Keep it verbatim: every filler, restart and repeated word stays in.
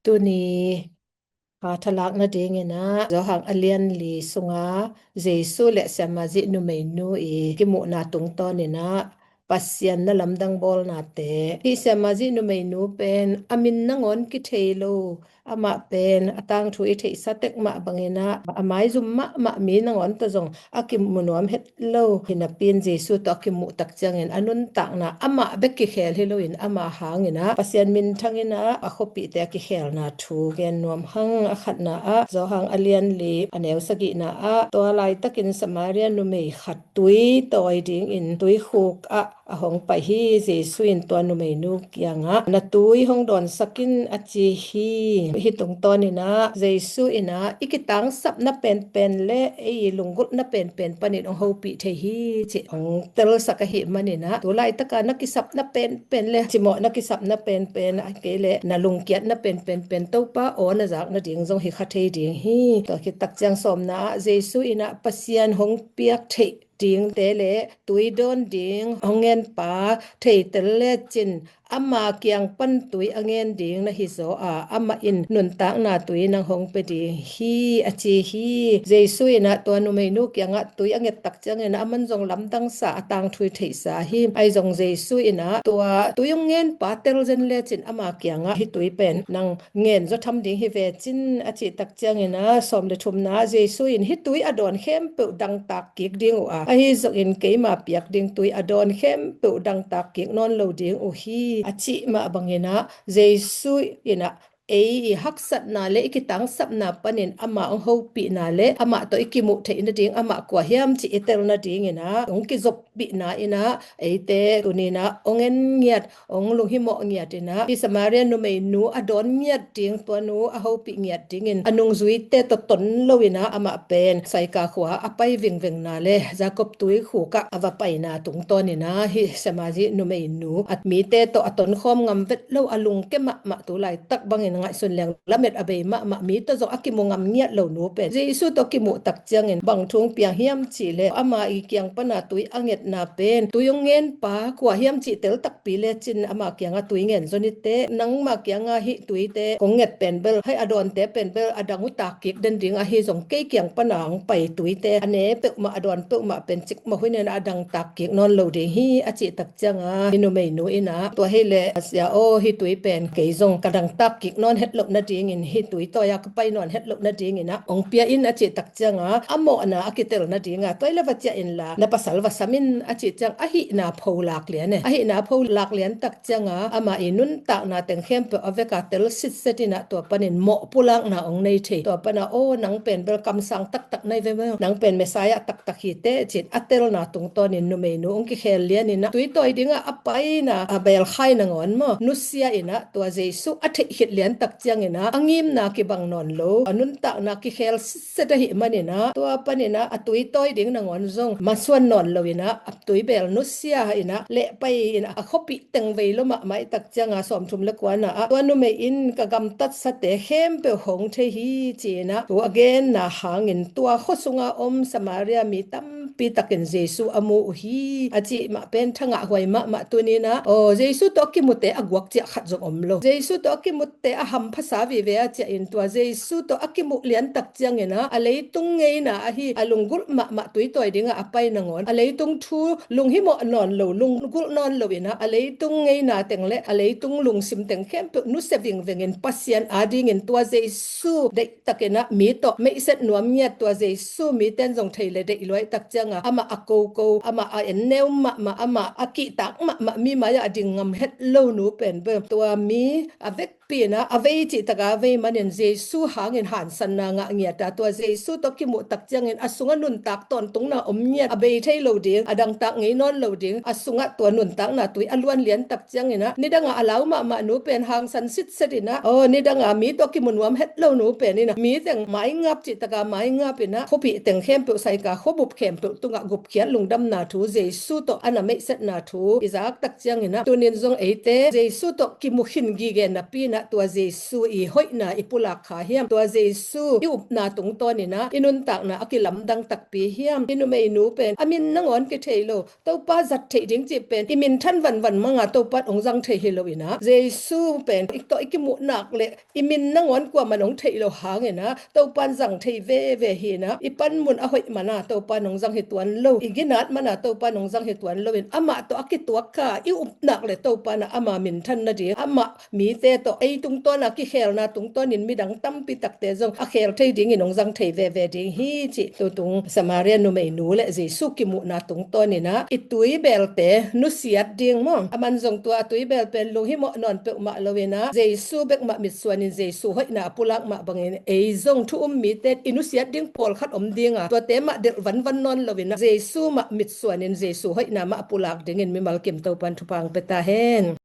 Tuni kha thalak nadingin ah Johan a lian li sunga Jesu le siamah zi numeinu i kimuhna tungtawnin ah Pasian na lamdang bawlnate. Hih siamah zi numeinu pen a min nangawn kithei lo, amah pen a tangthu i theihsa tek mah bangin ah a maizum mahmah mi nangawn tawh zong a kimu nuam het lo. Hi napi-in Jesu tawh a kimuh tak ciangin a nuntakna amah bek kikhel hi loin amah hangin ah Pasian minthangin ah a khuapihte a kikhelna thu gen nuam hang. A khatna ah Johan a lian li a neu sagihna ah tua laitakin Samaria numei khat tui tawi dingin tuikhuk ah a hong pai hi. Jesu in tua numeinu kiangah na tui hong dawnsak in a ci hi. Hih tungtawnin ah Jesu in ah i kitangsapna penpen le ei lunggulhna penpen panin hong hopih thei hi cih hong telsak ahih manin ah tu laitaka na kisapna penpen le cimawh na kisapna penpen a kei le na lungkiatna penpen pen Topa aw na zak nading zong hi kha thei ding hi. Tua khit tak ciang sawmna ah Jesu in ah Pasian hong piak theih dingte le tui dawn ding hong ngenpa theitel lecin ama kiang pan tui a ngen ding na hi zaw a, amah in nuntakna tui nang hong pia ding hi a ci hi. Jesu in ah tua numeinu kiangah tui a nget tak ciangin ah aman zong lamdangsa a tangthu i theihsa hi. Ahi zong Jesu in ah tua tui hong ngenpa tel zen lecin ama kiangah hih tui pen nang ngen zaw tham ding hi ve cin a cih tak ciangin ah sawm le thumna ah Jesu in hih tui a dawn khempeuh dangtak kik ding uh a, ahi zongin keima piak ding tui a dawn khempeuh dangtak kik nawn lo ding uh hi a cih mah bangin ah Jesu in ah ei i haksatna le i kitangsapna panin amah hong hopihna le amah tawh i kimuh theih nading amah kua hiam cih i tel nadingin ah hong kizop pihna in ah eite tunin ah hong en ngiat, hong lunghimawh ngiat in ah hih Samaria numeinu a dawn ngiat ding, tua nu a hopih ngiat dingin a nungzuite tawh ton loin ah amah pen Saika khua a pai vingvengna le Jakob tuikhuk ah a va paina tungtawnin ah hih siamah zi numeinu a mite tawh a tonkhawm ngam vet lo, a lungke mahmah, tu laitak bangin ngaihsun leng lamet a bei mahmah, mi tawh zong a kimu ngam ngiat lo nu pen Jesu tawh kimuh tak ciangin bang thu hong piang hiam cih leh ama i kiang pana tui a ngetna pen tui hong ngenpa kua hiam cih tel takpi lecin ama kiangah tui ngen zaw ni teh, nangma kiangah hih tuite kong nget pen bel, hih a dawnte pen bel a dang uh tak kik den ding, ahi zong kei kiang pana hong pai tuite a ne peuhmah a dawn peuhmah pen cikmah hunin a dangtak kik nawn lo ding hi a cih tak ciangah hih numeinu in ah tua hi leh a sia aw, hih tui pen kei zong ka dangtak kik nawn het loh nadingin, hih tui tawi-a ka pai nawn het loh nadingin ah hong pia in a cih tak ciangah a mawhna a kitel nadingah tua hi leh va ciah inla na pasal va sam in a cih ciang a hihna pho lak lian e. A hihna pho lak lian tak ciangah amah i nuntakna teng khempeuh a veka tel sitset in ah tua panin mawh pulakna hong nei thei. Tua pana aw, nang pen bel kamsang taktak na hi ve maw, nang pen Messiah taktak hi teh cin a telna tungtawnin numeinu hong kikhel lianin ah tui tawi dingah a paina a belkhai nangawn maw nusia in ah tua Jesu a theih khit lian tak ciangin ah a ngimna kibang nawn lo, a nuntakna kikhel sitset ahih manin ah tua panin ah a tui tawi ding nangawn zong masuan nawn loin ah a tui bel nusia in ah lehpai in ah a khuapih teng vei lo mahmah i tak ciangah sawmthum le kuana ah tua numei in ka gamtatsate khempeuh hong thei hi ci-in ah thu a genna hangin tua khua sunga om Samaria mi tampi takin Jesu a mu uh hi a cih mah pen thangah huai mahmah. Tunin ah aw, Jesu tawh a kimute a guak ciah khat zong om lo. Jesu tawh a kimute a hamphasa vive a ciahin tua Jesu tawh a kimuh lian tak ciangin ah a leitung ngeina ahi a lunggulh mahmah tui tawi dingah a pai nangawn a leitung thu lunghimawh nawn lo, lunggulh nawn loin ah a leitung ngeina teng le a leitung lungsim teng khempeuh nusia vingvengin Pasian adingin tua Jesu deihtakin ah mi tawh meihset nuam ngiat, tua Jesu miten zong thei le deih luai tak ciangah amah a koko, amah a enneu mahmah, amah a kihtak mahmah, mi mai-ah a ding ngam het lo nu pen bel tua mi a vek pi-in ah a vei cih taka a vei manin Jesu hangin hansanna ngah ngiat a, tua Jesu tawh kimuh tak ciangin a sungah nuntak tawntungna om ngiat, a bei thei lo ding, a dangtak ngei nawn lo ding, a sungah tua nuntakna tui a luan lian tak ciangin ah nidangah a lau mahmah nu pen hangsan sitset in ah aw, nidangah mi tawh kimu nuam het lo nu pen in ah mi teng maingap cih taka maingap in ah khuapih teng khempeuh, Saika khuabup khempeuh tungah gupkhiat lungdamna thu, Jesu tawh a na meihsetna thu i zak tak ciangin ah tunin zong eite Jesu tawh kimu khin gige napi-in ah tua Jesu i hoihna i pulak kha hiam? Tua Jesu i upna tungtawn in ah i nuntakna a kilamdang takpi hiam? I numeinu pen a min nangawn kithei lo, Topa zat theih ding cih pen i minthan vanvan manga Topa in hong zang thei hi lo in ah, Jesu pen i tawh i kimuh nak le i min nangawn kuaman hong theih lo hangin ah Topa in zang thei veve hi in ah, i panmun a hoih man a Topa in hong zang hi tuan lo, i ginat man a Topa in hong zang hi tuan lo in, amah tawh a kituak kha i up nak le Topa in ah ama minthan nading, amah mite tawh ei tungtawn a kikhelna tungtawn in midang tampi takte zong a khel thei dingin hong zang thei veve ding hi cih tutung Samaria numeinu le Jesu kimuhna tungtawn in ah i tuibelte nusiat ding maw? Aman zong tua a tuibel pen lunghimawh nawn peuhmah lo in ah Jesu bek mah mitsuan in Jesu hoihna a pulak mah bangin ei zong thu um mite i nusiat ding pawlkhat om ding a, tuate mah delh vanvan nawn lo in ah Jesu mah mitsuan in Jesu hoihna mah a pulak dingin mimal kim Topa in thupha hong pia ta hen.